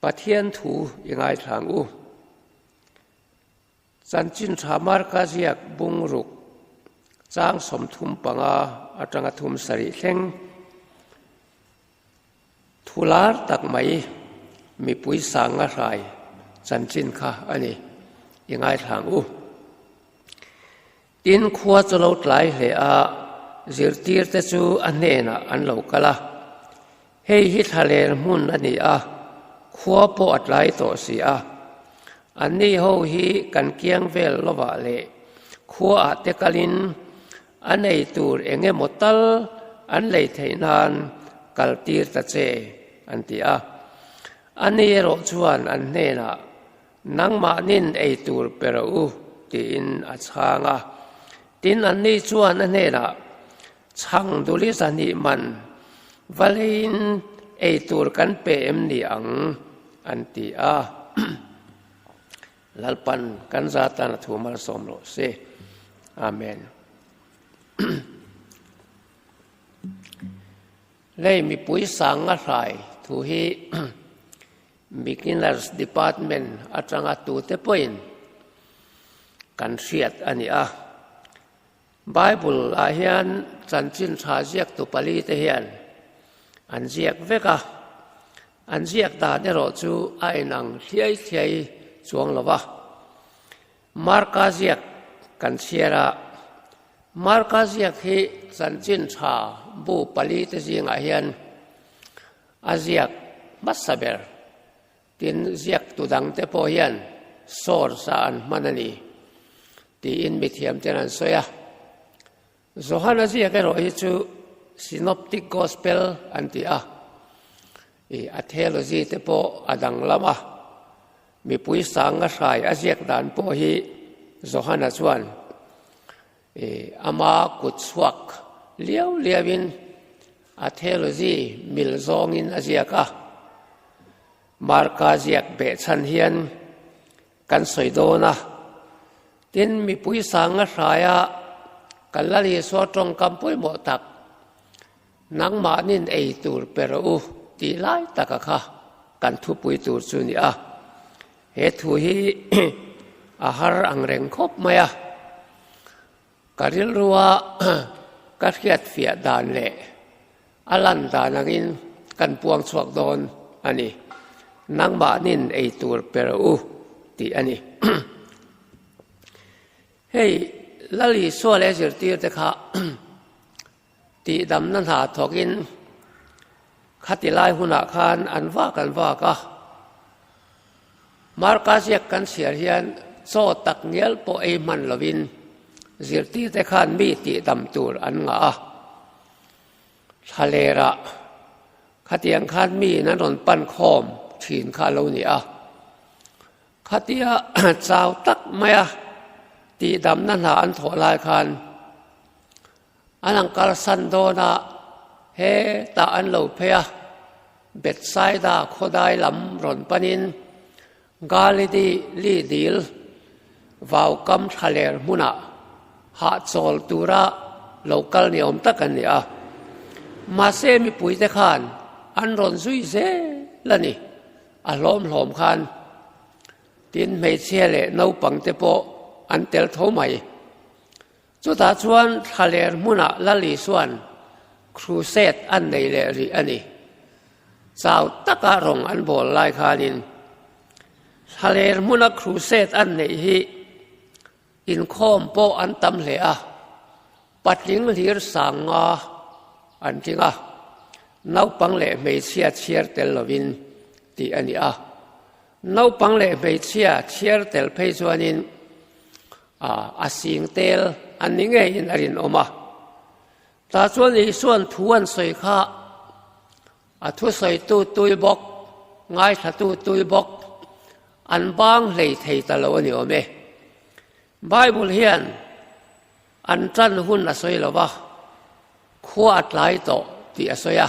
Pathian thu i ngaithla ang u. Chanchin tha Marka ziak bungruk chang 35 atanga 37 thleng thu lar tak mai mipui sanga hrai chanchin kha a ni i ngaithla ang u. Tin, khua chu lo tlai hle a, zirtirte chu a hnenah an lo kal a. Hei hi thlaler hmun a ni a, khua pawh a tlai tawh si a. Anni ho hi kan kiang vel lovah leh khuaah te kalin an ei tur eng emaw tal an lei theih nan kal tir ta che, an ti a. Ani erawh chuan an hnenah, Nangmahnin ei tur pe rawh u, tiin a chhang a. Tin, anni chuan a hnenah, Chhang duli zahnih man va leiin ei tur kan pe em ni ang? an ti a. Lalpan kan za tan a thu malsawm rawh se. Amen. Lei mipui sanga hrai thu hi Beginners Department atanga tute pawhin kan hriat a ni a. Bible ah hian chanchin tha ziaktu pali te hian an ziak vek a, an ziak dan erawh chu a inang hliai hliai chuang lo va. Marka ziak kan chhiar a, Marka ziak hi chanchin tha bu pali te zingah hian A ziak hmasa ber tin ziaktu dangte pawh hian source ah an hman a ni tiin mithiam ten an sawi a. Johana ziak erawh hi chu Synoptic Gospel an ti a, ih a theology te pawh a danglam a, mipui sanga hrai a ziak dan pawh hi Johana chuan Ih, ama kut chhuak liau liauin a theology mil zawngin a ziak a. Marka ziak behchhan hian kan sawi dawn a. Tin, mipui sanga hraia kan la Isua tawngkam pawimawh tak, Nangmahnin ei tur pe rawh u tih lai taka kha kan thupui tur chu ni a. He thu hi a har ang reng khawp mai a, ka rilrua ka hriatfiah dan leh a lan dan angin kan puang chhuak dawn a ni. Nangmahnin ei tur pe rawh u tih a ni. Hei Lal Isua leh zirtirte kha Tihdamna hna thawkin khati lai hunah khan an vak an vak a, Marka ziak kan chhiar hian chaw tak ngial pawh ei hman lovin zirtirte khan mi tihdam tur an ngah a. Thlalerah khatiang khan miin an rawn pan khawm thin kha a lo ni a. Khatia chau tak maia tihdamna hna an thawh lai khan An ang kalsan dawn a, hetah an lo phei a, Bethsaida khawdai lam rawn panin Galili li dil vaukam thlaler hmunah hahchawl tura lo kal ni awm tak an ni a. Mahse mipuite khan an rawn zui zel a ni, a hlawm hlawm khan. Tin, hmeichhia leh naupangte pawh an tel tho mai. Chutah chuan thlaler hmunah Lal Isua'n crusade an nei leh rih a ni. Chau taka rawng an bawl lai khanin thlaler hmuna crusade an neih hi inkhawm pawh an tam hle a, patling hlir sang nga an tling a, naupang leh hmeichhia chhiar tel lovin tih a ni a. Naupang leh hmeichhia chhiar tel phei chuanin A sing tel an ni ngeiin a rinawm a. Tah chuan Isua'n thu an sawi kha a thusawitu tui bawk, ngaithlatu tui bawk an bang hlei thei ta lo a ni awm e. Bible hian an tan hun a sawi lo va, khua a tlai tawh tih a sawi a.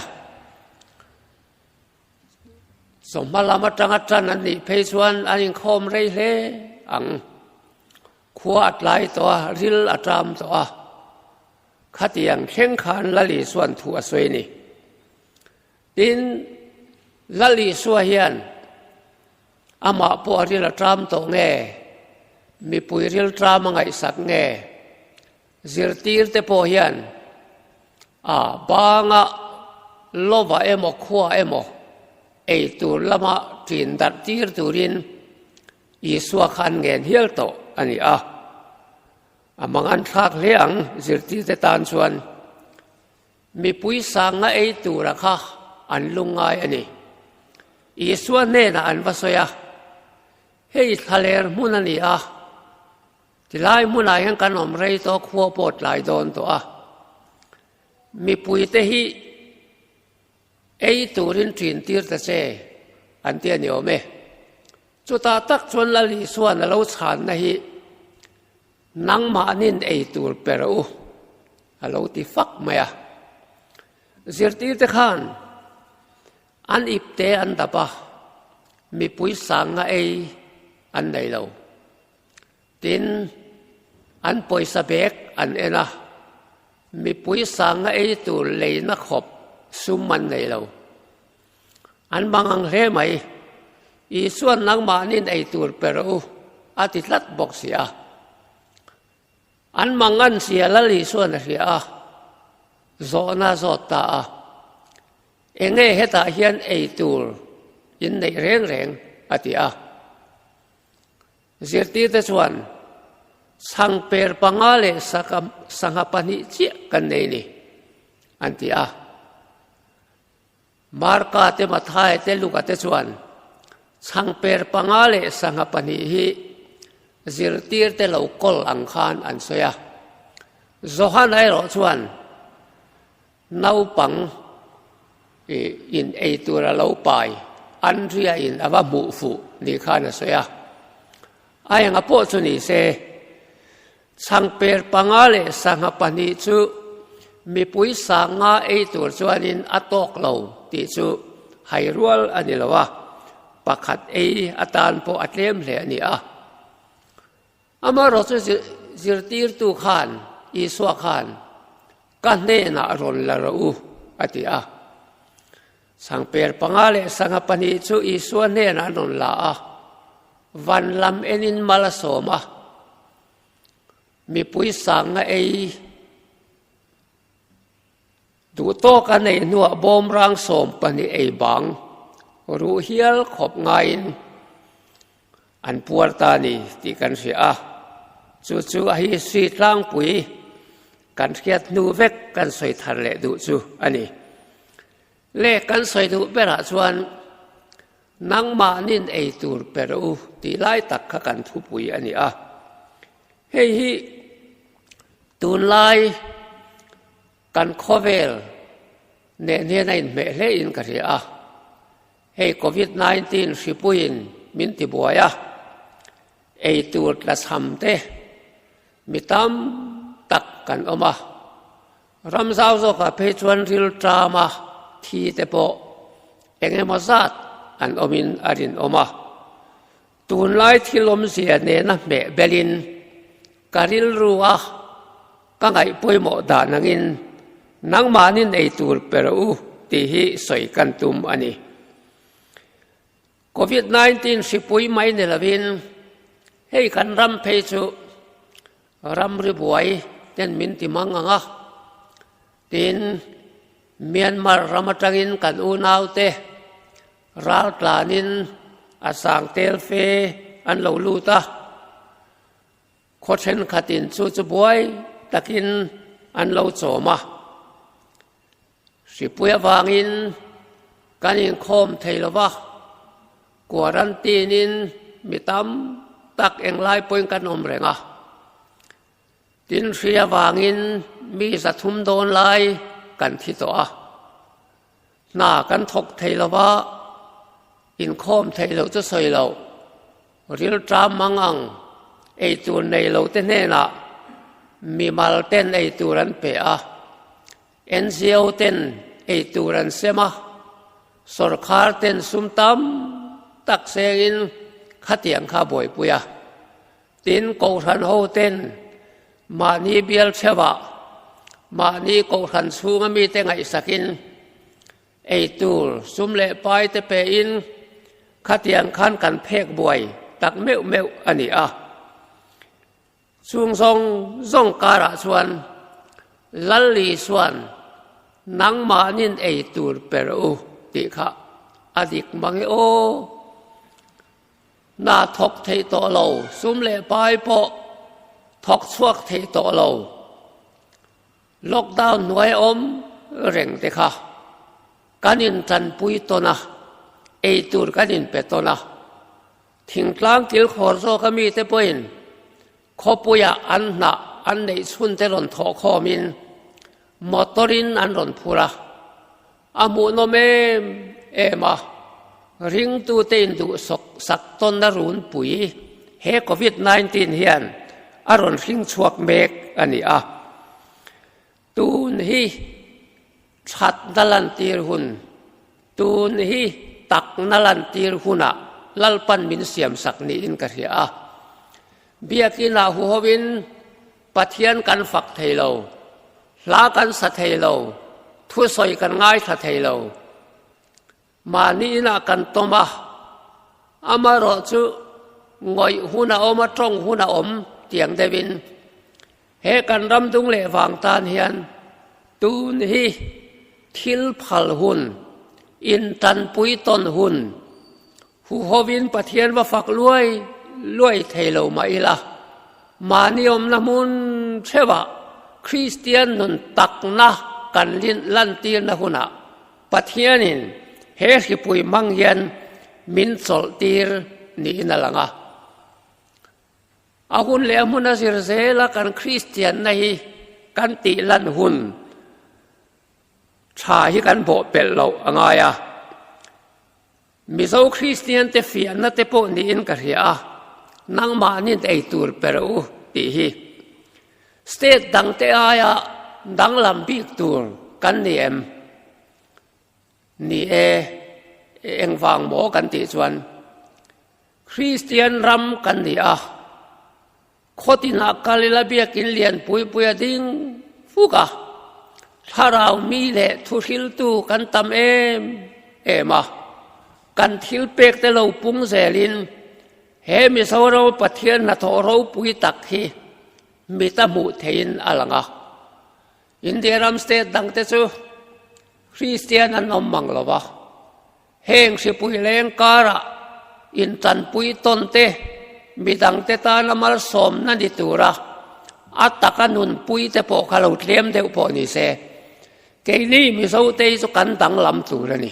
Chawhma lam atanga tan an nih phei chuan an inkhawm rei hle ang. Khua a tlai tawh a, ril a ṭam tawh a. Khatiang thleng khan Lal Isua'n thu a sawi a ni. Tin, Lal Isua hian. Amah pawh a ril a ṭam tawh nge? Mipui ril ṭam a ngaihsak nge? Zirtirte pawh hian a banga lova emaw khua emaw ei tur lama ṭin darh tir turin Isua kha an ngen hial tawh a ni a. A mangan thlak hle ang zirtirte tan chuan mipui sanga ei tura kha an lungngai a ni. Isua hnenah an va sawi a, Hei thlaler hmun a ni a, tilai hmunah hian kan awm rei tawh khua pawh tlai dawn tawh a, mipuite hi Ei turin ṭin tir ta che, an ti a ni awm e. Chutah tak chuan Lal Isua'n a lo chhanna hi, Nangmahnin ei tur pe rawh u, a lo ti fak mai a. Zirtirte khan an ipte an dap a, mipui sanga ei an nei lo. Tin, an pawisa bag an en a, mipui sanga ei tur leina khawp sum an nei lo. An bang ang hle mai. Isua'n nangmahnin ei tur pe rawh u, a ti tlat bawk si a. An mangan sia Lal Isua'n a hria a, zawhna a zawt ta a. Enge hetah hian ei tur in neih reng reng? a ti a. Zirtirte chuan chhangper panga leh sangha pahnih chiah kan nei ni, an ti a. Marka te, Mathaia te, Luka te chuan chhangper panga leh sangha pahnih hi zirtirte lo kawl ang khan an sawi a. Johana erawh chuan Naupang in ei tur a lo pai, Andria in a va hmuh fuh ni khan a sawi a. A enga pawh chu ni se, chhangper panga leh sangha pahnih chu mipui sanga ei tur chuanin a tawk lo tih chu hai rual a ni lo a, pakhat ei atan pawh a tlem hle a ni a. Amaherawhchu zirtirtu khan Isua khan, Ka hnenah rawn la rawh u, a ti a. Sangper panga leh sangha pahnih chu Isua hnenah an rawn la a, van lam enin mal a sawm a, mipui sangna ei duh tawk a neih hnuah bawmrang sawm pahnih ei bang ruh hial khawp ngaiin An puar ta a ni tih kan hria a, chu chu a history tlangpui kan hriat hnu vek kan sawi thar leh duh chu a ni. Le kan sawi duh berah chuan nangmahnin ei tur pe rawh u tih lai tak kha kan thupui a ni a. Hei hi tunlai kan khawvel nen hian a inhmeh hlein ka hria a. Hei Covid 19 hripuiin min ti buai a, ei tur tlachham te mi tam tak kan awm a, ram zau zawkah phei chuan rilṭama thi te pawh eng emaw zat an awmin a rinawm a. Tunlai thil awmzia nena hmeh belin ka rilru a, ka ngaih pawimawh dan angin nangmahnin ei tur pe rawh u tih hi sawi kan tum a ni. Covid 19 hripui mai ni lovin hei kan ram phei chu ramri buai ten min ti mang ang a, tin Myanmar ram atangin kan unaute Raltlanin a sang tel fe an lo lut a, khaw thenkhatin chu chu buai takin an lo chawm a. Hripui avangin kan inkhawm thei lo va, quarantine-in mi tam tak englai pawhin kan awm reng a. Tin hri avangin mi zathum dawn lai kan thi tawh a. Hna kan thawk thei lo va, inkhawm theih loh chu sawi loh, rilṭam mang ang ei tur nei lo te hnenah mimal ten ei tur an pe a, NGO ten ei tur an sem a, sawrkhar ten sum tam tak sengin khatiang kha buaipui a. Tin, Kohhran hoten mahni bial theuhah mahni Kohhran chhunga mite ngaihsakin ei tur sum leh pai te pein Khatiang khan kan phek buai tak meuh meuh a ni a. Chung zawng zawng karah chuan Lalli chuan nangmahnin ei tur per u tih kha a dik mang e aw. Hna thawk thei tawh lo, sum leh pai pawh thawk chhuak thei tawh lo. Lockdown hnuai awm reng te kha kan intanpui tawn a, ei tur kan inpe tawn a. Thingtlang kilkhawr zawka mite pawhin khawpuiah an hnah an neih chhunte rawn thawh khawmin motor-in an rawn phur a, a hmuhnawm em em a, ringtute induhsawk sak tawnna runpui he Covid 19 hian a rawn hring chhuak mek a ni a. Tun hi thatna lantir hun, tun hi takna lantir hunah Lalpan min siamsak niin ka hria a. Biakinah huhovin Pathian kan fak thei lo, hla kan sa thei lo, thusawi kan ngaithla thei lo. Mahni inah kan tawm a, amaherawh chu ngawih hun a awm a, tawng hun a awm tiang deuhin he kan ram dung leh vang tan hian tun hi thil phal hun, intanpui tawn hun, huhovin Pathian va fak luai luai thei lo mah ila, mahni awmna hmun theuhah Kristian nun takna kan lantirna hunah Pathianin he hripui hmang hian min chawlhtir niin a lang a. A hun leh a hmun a zir zela kan Kristianna hi kan tih lan hun tha hi kan bawhpelh loh a ngai a. Mizo Kristiante fiahna te pawh niin ka hria a, nangmahnin ei tur per u tih hi. State dangte aia danglam bik tur kan ni em? Ni e, engvang maw kan tih chuan Kristian ram kan ni a, khawtinah kal ila biakin lian pui pui a ding fuk a, thlarau mi leh thuhriltu kan tam em em a, kan thil pek te lo pung zelin He Mizoram Pathian hnathawh ropui tak hi mit a hmuh theihin a lang a. India ram state dangte chu Kristian an awm mang lo va, heng hripui leng karah intanpui tawn te, midangte tana malsawmna ni tura a taka nunpui te pawh kha lo tlem deuh pawh ni se, keini Mizote hi chu kan danglam tur a ni.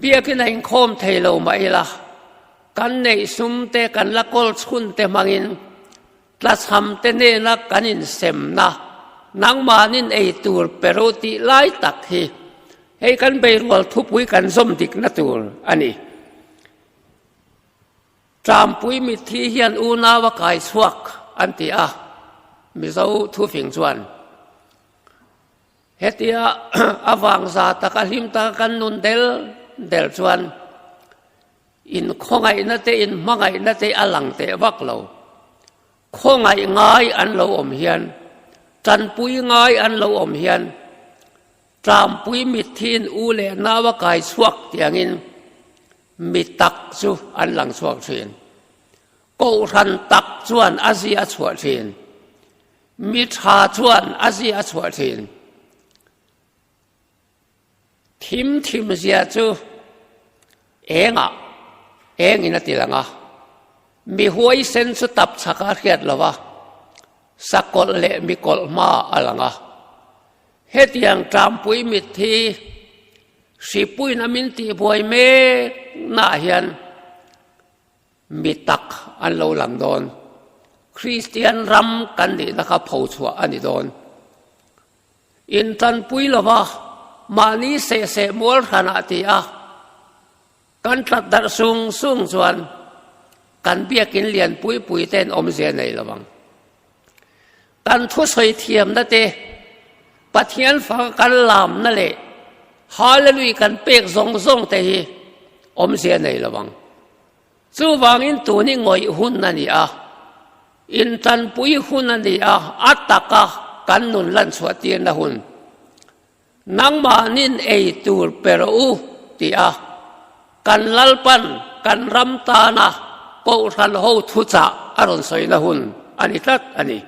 Biakin a inkhawm thei lo mah ila, kan neih sum te kan la kawl chhun te hmangin tlachham te nena kan insemna nangmanin ei tur pe ro tih lai tak hi hei kan beirual thupui kan zawm dikna tur a ni. Ṭampui mitthi hian unau a kai chhuak an ti a, Mizo thufing chuan. Hetia a vang za taka hlim taka kan nun del del chuan inkhawngaihna te inhmangaihna te a lang teh vak lo. Khawngaih ngai an lo awm hian, tanpui ngai an lo awm hian tlampui mithiin u leh nau a kai chhuak tiangin mi tak chu an lang chhuak thin. Kohhran tak chuan a zia chhuah thin. Mi tha chuan a zia a chhuah thin. Thim thim zia chu engah engin a ti lang a. Mi huaisen chu tap chak a hriat lo va, sakawlh leh mi kawlh hma a lang a. Hetiang ṭampui mitthi hripuiin a min tihbuai mek naah hian Mi tak an lo lang dawn. Kristian ram kan nihna kha pho chhuah a ni dawn. Intanpui lova mahni seh seh mual hranah ti a, kan tlat darh sung sung chuan kan biakin lian pui pui ten awmzia nei lo ang. Kan thusawi thiamna te, Pathian faka kan lamna leh Hallelui kan pek zawng zawng te hi awmzia nei lo ang. Chuvangin tun hi ngawih hun a ni a, intanpui hun a ni a, a taka kan nun lan chhuah tirna hun. Nangmahnin ei tur pe rawh u, ti a. Kan Lalpan kan ram tana Kohhran ho thuchah a rawn sawina hun a ni tlat a ni.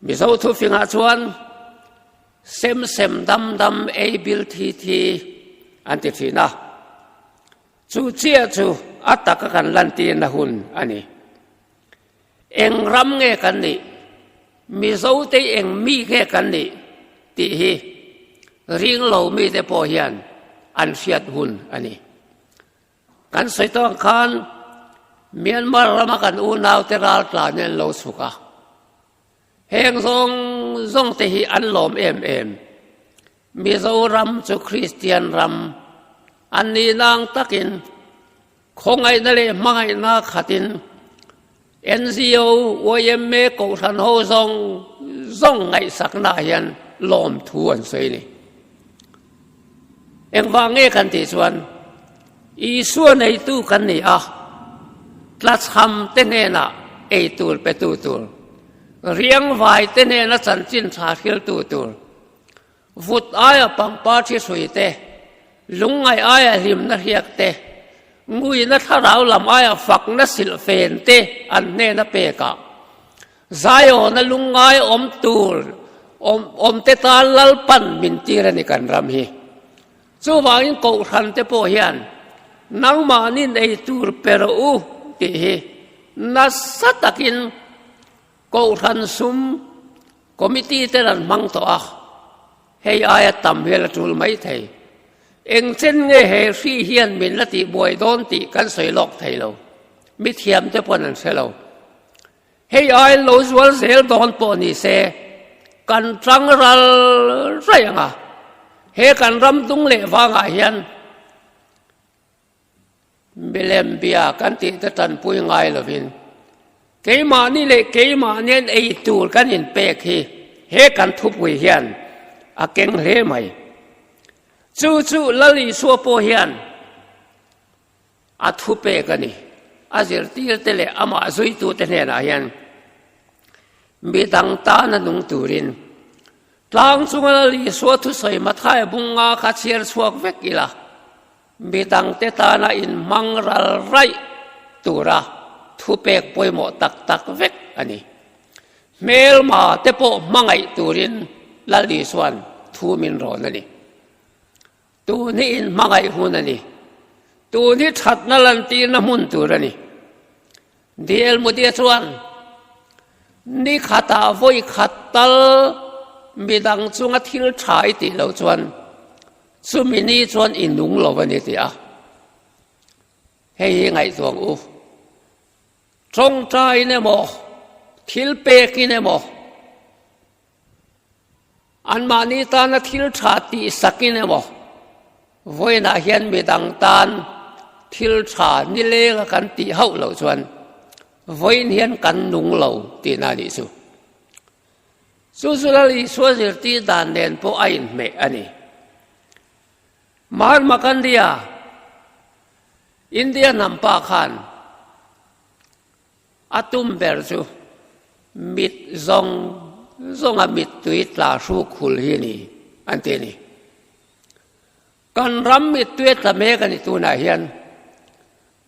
Mizo thufingah chuan sem sem dam dam ei bil thi thi an ti thin a, chu chiah chu a taka kan lantirna hun a ni. Eng ram nge kan nih, Mizote eng mi nge kan nih tih hi ringlo mite pawh hian an hriat hun a ni. Kan sawi tawh ang khan Myanmar rama kan unaute raltlan hi an lo chhuk a, heng zawng zawng te hi an lawm em em. Mizoram chu Kristian ram an nih nang takin khawngaihna leh hmangaihna khatin NGO, yma Kohhran ho zawng zawng ngaihsaknaah hian lawmthu an sawi a ni. Engvang nge kan tih chuan Isua neitu kan ni a, tlachham te hnenah ei tur petu tur, riangvai te hnena chanchin tha hriltu tur, vut aia pangpar thi hrui te, lungngaih aia hlimna hriak te, nguina thlarau lam aia fakna silhfen te an hnena pekah Zion-a lungngai awm tur awmte tan Lalpan min tir a ni kan ram hi. Chuvangin Kohhran te pawh hian nangmahni nei tur pe rawh u tih hi nasa takin Kohhran sum committee ten an hmang tawh a, hei aia tam hian a tul mai thei. Engchen nge he hri hian min la tihbuai dawn tih kan sawi lawk thei lo, mithiamte pawn an hre lo. Hei ai lo zual zel dawn pawh ni se, kan tang ral raih ang a, he kan ram dung leh vangah hian milem bia kan tih te tanpui ngai lovin keimahni leh keimahnian ei tur kan inpek hi he kan thupui hian a keng hle mai. Chu chu Lal Isua pawh hian A thupek a ni. A zirtirte leh amah zuitute hnenah hian midang tana nung turin tlang chunga Lal Isua thusawi Mathaia bunga kha chhiar chhuak vek ila, midangte tana inhmang ral raih tura thupek pawimawh tak tak vek a ni. Hmelma te pawh hmangaih turin Lal Isua'n thu min rawn a ni. Tun hi inhmangaih hun a ni. Tun hi thatna lantirna hmun tur a ni. DL Modi chuan ni khatah vawi khat tal midang chunga thil tha i tih loh chuan chumi ni chuan i nung lo a ni tih a. Hei hi ngaihtuah ang u. Tawngtaiin emaw, thil pekin emaw, Anmahni tana thil tha tih sakin emaw, vawiinah hian midang tan thil tha nilenga kan tih hauh loh chuan vawiin hian kan nung lo tihna a nih chu. Chu chu Lal Isua zirtir dan nen pawh a inhmeh a ni. Mahatma Gandhi-a India hnam pa khan A tum ber chu mit zawng zawnga mittui tla hruk hul hi a ni an ti a ni. Kan ram mittui a tla mek a ni tunah hian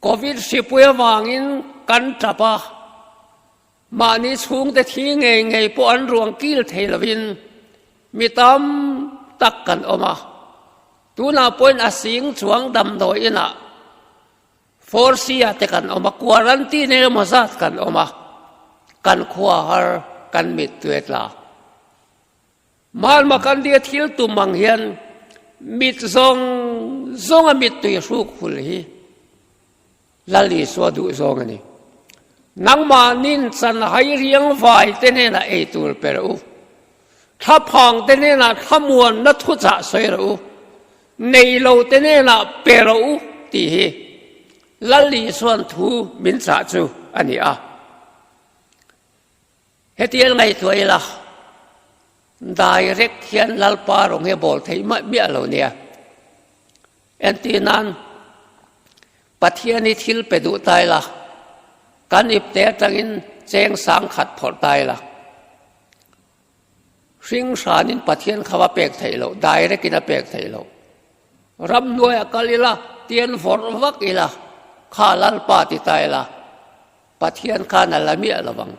Covid hripui avangin kan tap a, mahni chhungte thi ngei ngei pawh an ruang kil thei lovin mi tam tak kan awm a, tunah pawhin a sing chuang damdawi inah Force-a te kan awm a, quarantine eng emaw zat kan awm a, kan khua har kan mittui a tla. Mahatma Gandhi-a thil tum ang hian mit zawng zawnga mittui hruk hul hi Lal Isua duh zawng a ni. Nangmahnin chanhai riang vai te hnenah ei tur pe rawh u. Thlaphang te hnenah thlamuanna thuchah sawi rawh u. Nei lo te hnenah pe rawh u tih hi Lal Isua'n thu min chah chu a ni a. Hetiang ngaihtuah ila direct hian Lalpa rawng hi a bawl theih miah lo nia. Entir nan Pathian hi thil pe duh ta ila kan ipte atangin cheng sang khat phawrh ta ila. Hring hranin Pathian kha va pek theih loh, direct in a pek theih loh. Ramhnuaiah kal ila, tian vawrh vak ila, kha Lalpa ti ta ila, Pathian khan a la miah lo vang.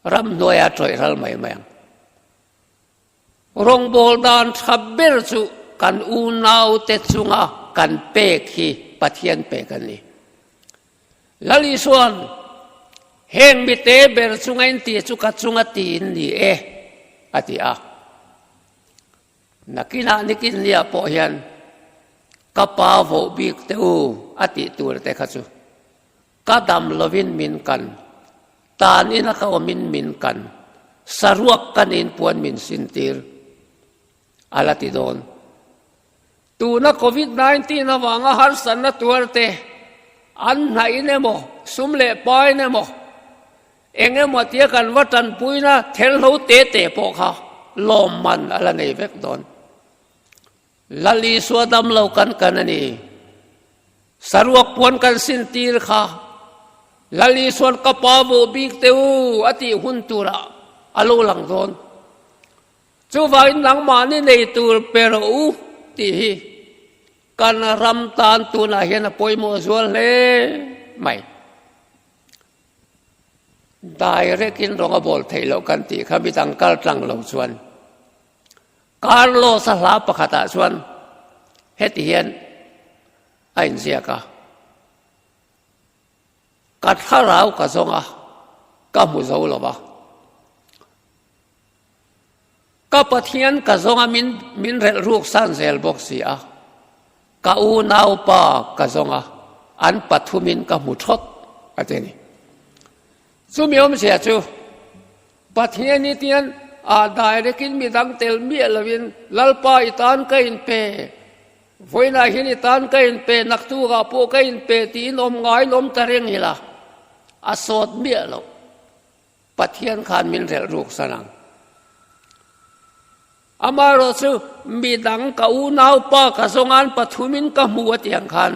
Ramhnuaiah a tawih ral mai mai ang. Rawngbâwl dan ṭha ber chu kan unaute chunga kan pek hi Pathian pek a ni. Lal Isua'n, Heng mite ber chunga in tih chu ka chunga tiin ni e, a ti a. Nakinah nikin nia pawh hian ka pa voh bik teh u a tih tur te kha chu ka dam lovin min kan, tan ina ka awmin min kan, saruak ka nin puan min sintir a la ti dawn. Tuna Covid 19 avanga harsatna tuar te an hnaih in emaw, sum leh pain emaw, eng emaw tia kan va tanpuina thelhlo te te pawh kha lawmman a la nei vek dawn. Lal Isua damlo kan kan a ni. Saruak puan kan sintir kha Lal Isua'n ka pa vuh bik teh u a tih hun turah a lo lang dawn. Chuvangin nangmahni nei tur pe rawh u tih hi kan ram tan tunah hian a pawimawh zual hle mai. Direct in rawng a bawl theih loh kan tih kha midang kal tlang lo chuan Carlos a hla pakhatah chuan heti hian a inziak a. Ka thlarau ka zawng a, ka hmu zo lo va. Ka Pathian ka zawng a min min relh ruk san zel bawk si a, ka unaupa ka zawng a, an pathumin ka hmu thawt a ti a ni. Chumi awmzia chu Pathian hi tian ah direct in midang tel miah loin Lalpa i tan ka inpe, vawiinah hian i tan ka inpe, naktukah pawh ka inpe tiin awm ngaiin awm ta reng ila a sawt miah loh. Pathian khan min relh ruk san ang. Amaherawh chu midang ka unaupa ka zawnga'n pathumin ka hmu a tih ang khan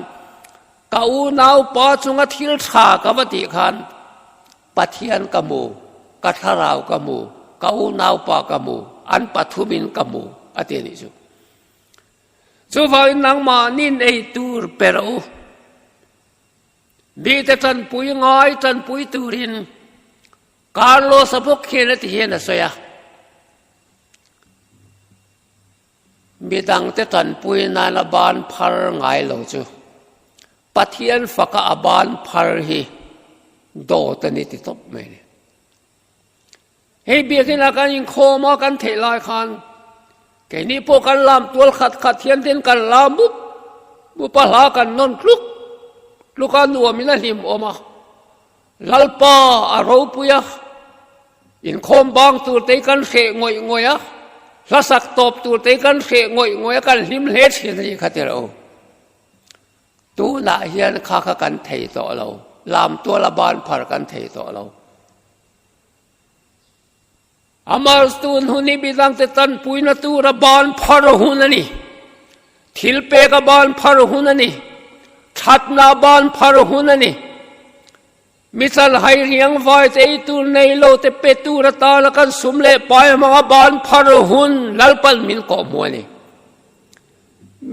ka unaupa chunga thil tha ka va tih khan Pathian ka hmu, ka thlarau ka hmu, ka unaupa ka hmu, an pathumin ka hmu a ti a nih chu. Chuvangin nangmahni nei tur pe rawh u. Mite tanpui ngai tanpui turin Carlos-a bawk hian a ti hian a sawi a. Midangte tanpui nana ban phar ngai lo chu Pathian faka a ban phar hi dawt a ni ti tawp mai a ni. Hei biakinn ah kan inkhawm a kan theih lai khan keini pawh kan lam tual khat khat hian tin kan lam mup mup a hla kan nawn tluk tluk a nuam in a hlim awm a Lalpa a ropui a inkhawm bang tur te kan hreh ngawih ngawih a hla sak tawp tur te kan hreh ngawih ngawih a kan hlim hle thin a ni kha tirh o. Tunah hian kha kha kan thei tawh lo lam tual a ban phar kan thei tawh lo. Amah tun hun hi midangte tanpuina tura ban phar hun a ni. Thil peka ban phar hun a ni. Thatna ban phar hun a ni. Mi chanhai riang vai te ei tur nei lo te pe tur atana kan sum leh pai hmanga ban phar hun Lalpan min kawhhmuh a ni.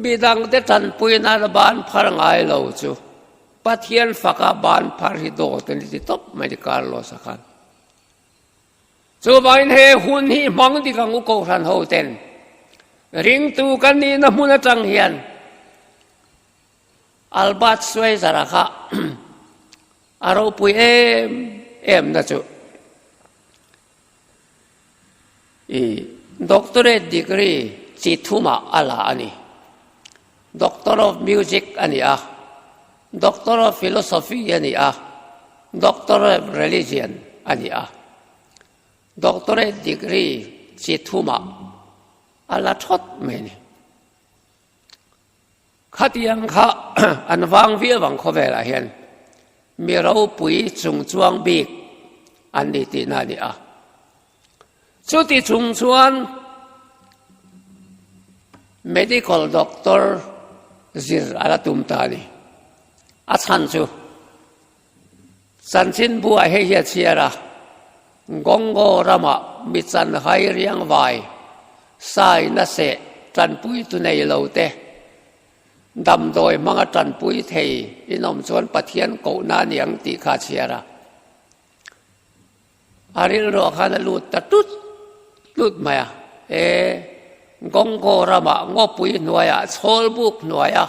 Midangte tanpuina ban phar ngai lo chu Pathian faka ban phar hi dawt a ni ti tawp mai ni Carlos a khan. Chuvangin he hun hi hmang dik ang u Kohhran ho ten ringtu kan nihna hmun atang hian Albert Schweitzer a kha a ropui em em na chu i doctorate degree chi thumah a la a ni. Doctor of Music a ni a, Doctor of Philosophy a ni a, Doctor of Religion a ni a. Doctorate degree chi thumah a la thawt mai a ni. Khatiang kha an vang viau ang khawvelah hian mi ropui chungchuang bik an ni tihna a ni a. Chuti chung chuan medical doctor zir a la tum ta a ni. A chhan chu chanchinbu ah hei hi a chhiar a, Gongo ramah mi chanhai riangvai, sai na seh tanpuitu nei lo te. Damdawi hmanga tanpui thei in awm chuan Pathian kohna a ni ang tih kha a chhiar a. A rilruah khan a lut ta tut tut mai a, E, Gonggo ramah ngawpui hnuaiah chhawlbuk hnuaia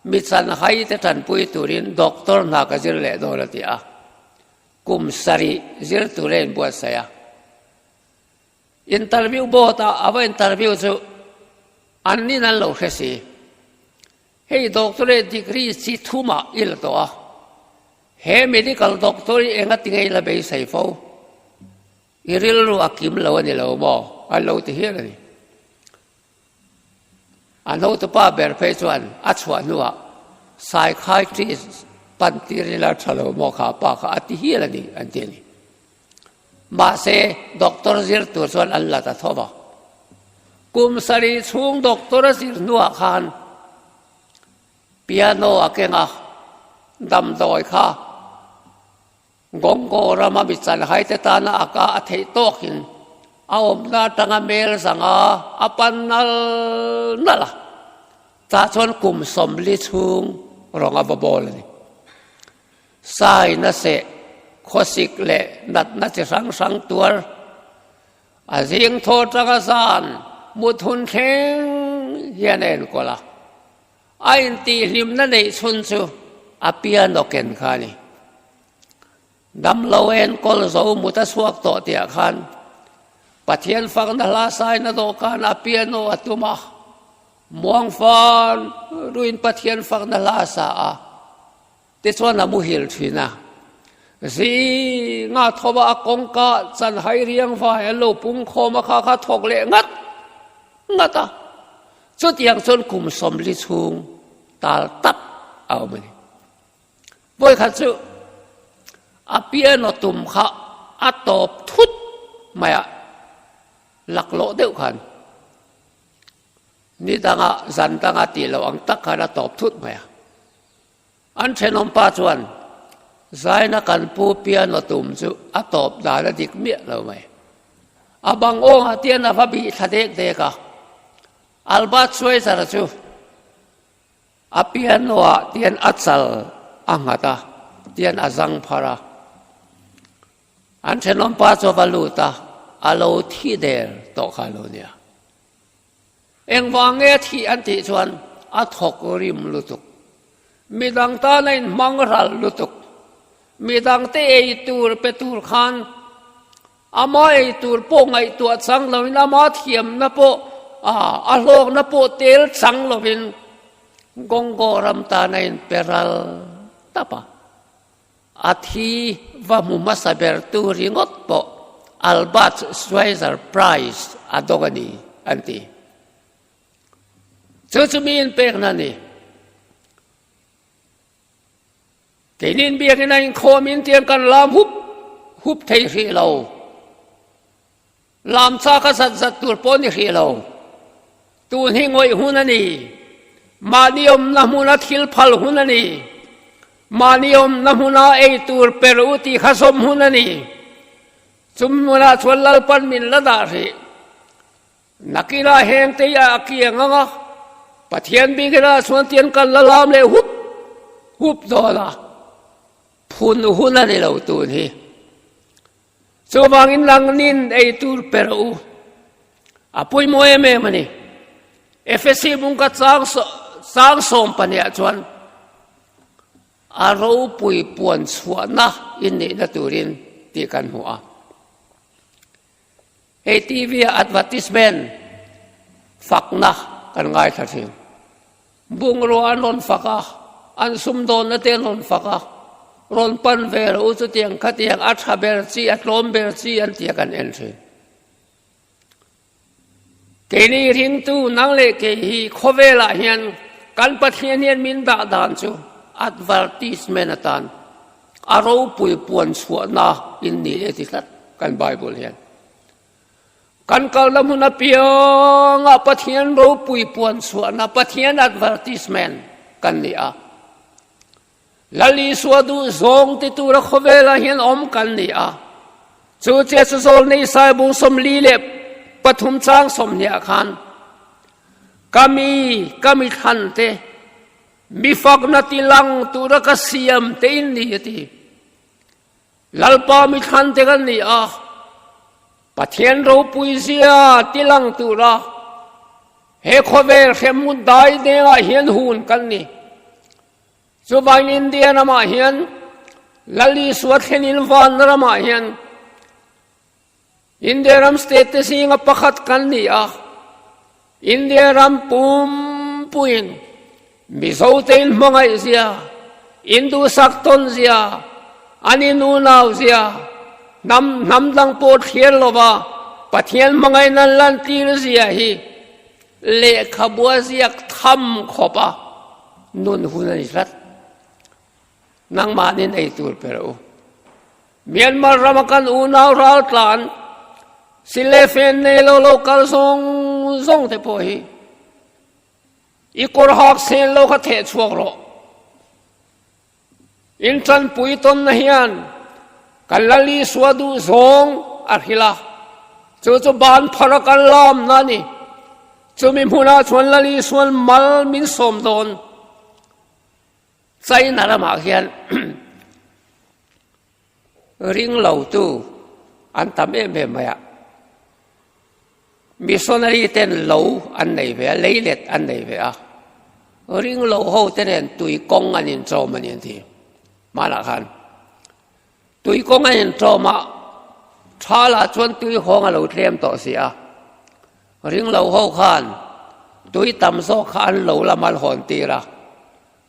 mi chanhai te tanpui turin doctor hna ka zir leh dawn a ti a. Kum sarih zir tur a inbuatsaih a. Interview board ah a va interview chu an nin an lo hre si. Hei doctorate degree chi thumah i la tawh a, he medical doctor hi enga ti ngei la beisei fo? I rilru a kim lo a ni lo maw? An lo ti hial a ni. A hotupa ber phei chuan a chhuah hnuah psychiatrist pan tir ila tha lo maw kha pa kha a ti hial a ni an ti a ni. Mahse doctor zir tur chuan an la ta tho va. Kum sarih chhung doctor a zir hnuah khan piano a keng a, damdawi kha Gonggo rama mi chanhaite tana a ka a theih tawkin a awmna atanga mel zanga a pan nal nal a, tah chuan kum 40 chhung rawng a va bawl a ni. Saina seh, khawsik leh natna chi hrang hrang tuar a zing thaw tanga zan mut hun thleng hian a enkawl a. A intihhlimna neih chhun chu a piano ken kha a ni. Damlo enkawl zo mut a chhuak tawh tihah khan Pathian fakna hla saina dawhkan a piano a tum a, muang fan ruin Pathian fakna hla a sa a, tichuan a muhil thin a. Zinga thawva a kawngka chanhai riang vai an lo pung khawm a kha kha thawk leh ngat ngat a. Chutiang chuan kum 40 chhung tal tap a awm a ni. Vawikhat chu a piano tum kha a tawp thut mai a, laklawh deuh khan ni danga zan danga tih loh ang tak khan a tawp thut mai a. An thenawm pa chuan zaina kan pu piano tum chu a tawp dan a dik miah lo mai. A bang awngah tian a va bih thla dek dek a, Albert Schweitzer chu a piano-ah tian a chal a nghat a, tian a zang phar a. An thenawm pa chu a va lut a, a lo thi der tawh kha a lo nia. Engvang nge thih an tih chuan a thawk rim lutuk. Midang tan a inhmang ral lutuk. Midangte ei tur pe tur khan ama ei tur pawh ngaihtuah chang loin ama thiamna pawh a hlawkna pawh tel chang loin Gonggo ram tan a inpe ral tap a. A thi va hmu hmasa ber tu ringawt pawh Albert Schweitzer Prize a dawng a ni, an ti. Chu chu mi inpekna a ni. Keinin biakina inkhawmin tiang kan lam hup hup thei hrih lo. Lam chak a zat zat tur pawh ni hrih lo. Tun hi ngawih hun a ni. Mahni awmna hmuna thil phal hun a ni. Mahni awmna hmuna ei tur per u tih kha zawm hun a ni. Chum hmunah chuan Lalpan min la dah hrih. Nakinah heng te hi a kiang ang a, Pathian bikinah chuan tian kan la lam leh hup hup dawn a. Phun hun a ni lo tun hi. Chuvangin langnin ei tur pe rawh u. A pawimawh em em a ni. Efesi bungka chang chang sawm pahniah chuan a ropui puan chhuahna in nihna turin tih kan hmu a. Hei TV a advertisement fakna kan ngaithla thin. Bungrua an rawn fak a, an sumdawnna te an rawn fak a, rawn pan ve rawh u chutiang khatiang a tha ber chi, a tlawm ber chi an tia kan en thin. Keini ringtu nang leh kei hi khawvelah hian kan Pathian hian min dah dan chu advertisement atan a ropui puan chhuahna in ni e ti tlat kan Bible hian. Kan kalna hmun apiangah Pathian ropui puan chhuahna, Pathian advertisement kan ni a. Lal Isua duh zawng ti tura khawvelah hian awm kan ni a. Chu che chu zawlnei Saibung 43 chang 20 khan ka mi, ka mi thlan te. Mi fakna tilang tura ka siam te in ni a ti. Lalpa mi thlan te kan ni a, Pathian ropui zia tilang tura he khawvel hremhmun dai dengah hian hun kan ni. Chuvangin India ramah hian Lal Isua thlenin van ramah hian India ram state te zinga pakhat kan ni a, India ram pumpuiin Mizo te in hmangaih zia, in duhsak tawn zia, an in unau zia, hnam hnam dang pawh thlir lova Pathian hmangaihna an lantir zia hi lehkhabua ziak tham khawp a nun hun a ni tlat. Nangmahnin ei tur pe rawh u. Myanmar rama kan unau raltlan silefen nei lo lo kal zawng zawng te pawh hi i kawr hak sen lo kha theh chhuak rawh. In tanpui tawnna hian kan Lal Isua duh zawng a hrilh a, chu chu ban phar a kan lamna a ni. Chumi hmunah chuan Lal Isua'n mal min sawm dawn. China lamah hian ring lotu an tam em em mai a, missionary ten lo an nei ve a, leilet an nei ve a, ring lo ho te nen tui kawng an inchawm a ni an ti. Hmanah khan tui kawng an inchawm a, tha lah chuan tui hawng a lo tlem tawh si a, Ring lo ho khan tui tam zawk kha an lo lam an hawn tir a,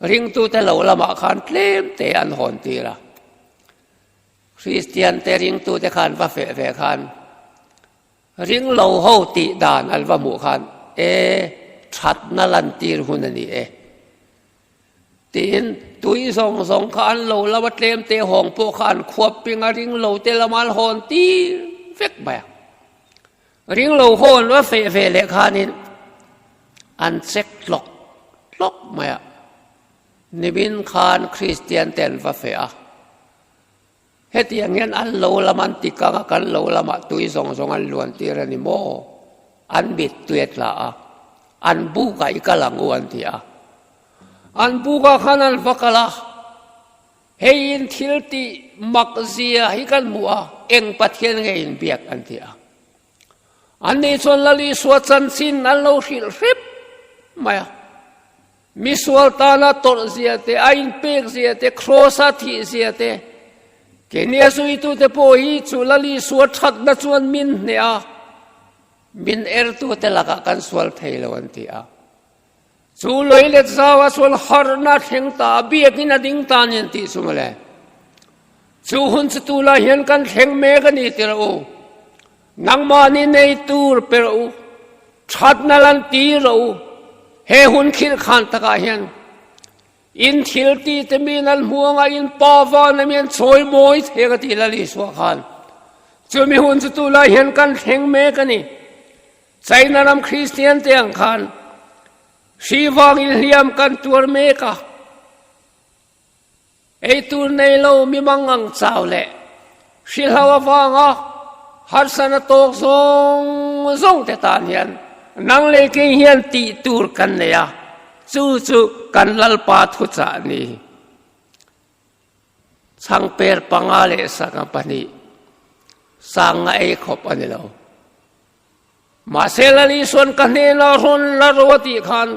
ringtute lo lamah khan tlem te an hawn tir a. Kristian te ringtute khan va feh ve khan ring lo ho tih dan an va hmuh khan e thatna lantir hun a ni e tiin tui zawng zawng kha an lo lam a tlem te hawng pawh kha an khuap ping a ring lo te lamah an hawn tir vek mai a. Ring lo hawn va feh ve leh khanin an check tlawk tlawk mai a, nimin khan Kristian te an va feh a, hetiang hian an lo lam an ti kang a, kan lo lamah tui zawng zawng an luan tir a ni maw? An mit tui a tla a, an bukah i kal ang u an ti a, an bukah khan an va kal a. Hei in thil tih mak zia hi kan hmu a, eng Pathian nge in biak an ti a. Anni chuan Lal Isua chanchin an lo hrilh hrep mai a. Misual tana tawrh zia te, a inpek zia te, kraws a thih zia te, keini a zuitute pawh hi chu Lal Isua thatna chuan min hneh a, min ertute lakah kan sual thei lo an ti a. Chu leilet zauah chuan harhna thleng ta a, biakin a ding ta a ni an tih chu mawle. Chu hun chu tunah hian kan thleng mek a ni ti rawh u. Nangmahni nei tur pe rawh u, thatna lan ti rawh u. He hun khirh khan takah hian in thil ti te min an hmu anga in pa van ami an chawi mawi thei ka ti Lal Isua khan. Chumi hun chu tunah hian kan thleng mek a ni. China ram Kristian te ang khan hri vangin hliam kan tuar mek a, eitur nei lo mi mangang chau leh hrilhlo avanga harsana tawk zawng zawng te tan hian nang leh kei hian tih tur kan nei a, chu chu kan Lalpa thuchah a ni. Chhangper panga leh sangha pahnih sanga ei khawp a ni lo. Mahse Lal Isuan ka hnenah rawn la ro a tih khan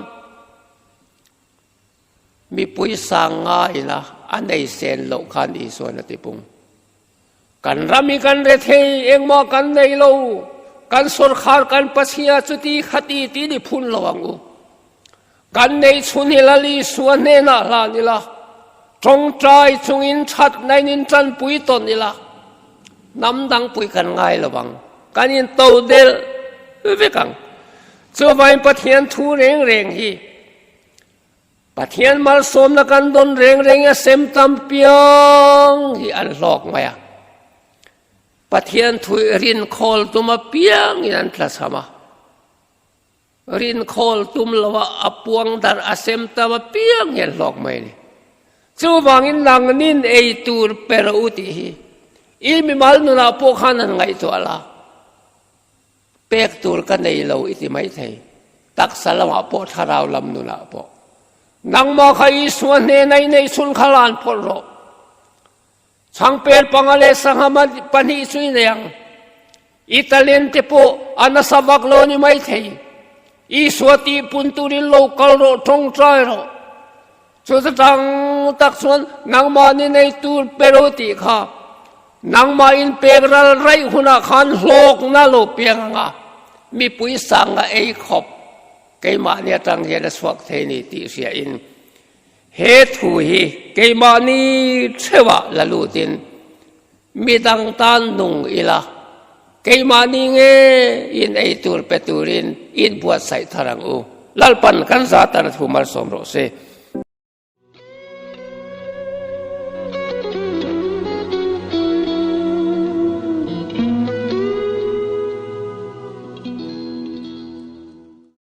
mipui sang ngaina a nei sen loh khan Isuan a ti pung. Kan ram hi kan rethei engmah kan nei lo, kan sawrkhar kan Pathia chuti khati tiin i phun lo ang u. Kan nei chhun hi Lal Isua hnenah hlan ila, tawngtai chungin thatnain in tanpui tawn ila, hnam dangpui kan ngai lo ang, kan in to delh vek ang. Chuvangin Pathian thu reng reng hi Pathian malsawmna kan dawn reng reng a sem tam piang hi an hlawk mai a. Pathian thu i rin khawl tum apiangin an tlachham a. Rin khawl tum lo a a puang darh a sem tam apiang hi an hlawk mai a ni. Chuvangin nangnin ei tur pe rawh u tih hi i mimal nunah pawh khan han ngaihtuah la, pek tur ka nei lo i ti maithei, taksa lamah pawh thlarau lam nunah pawh. Nangmah kha Isua hnena i neih chhun kha lan phawt rawh. Changpel panga leh sangha pahnih chu i nei ang. I talent te pawh a nasa vak lo a ni maithei. Isua tihpun turin lo kal rawh, tawngtai rawh. Chu chutang tak chuan nangmah ni nei tur pe ro tih kha nangmah in pek ral raih hunah khan hlawkna lo piang ang a, mipui sanga ei khawp keimahni atang hian a chhuak thei ni tih hria in He thu hi keimahni theuhah la lutin midang tan nung ila, keimahni nge in ei tur pe turin in buatsaih thar ang u. Lalpan kan zatan a thu malsawm rawh se.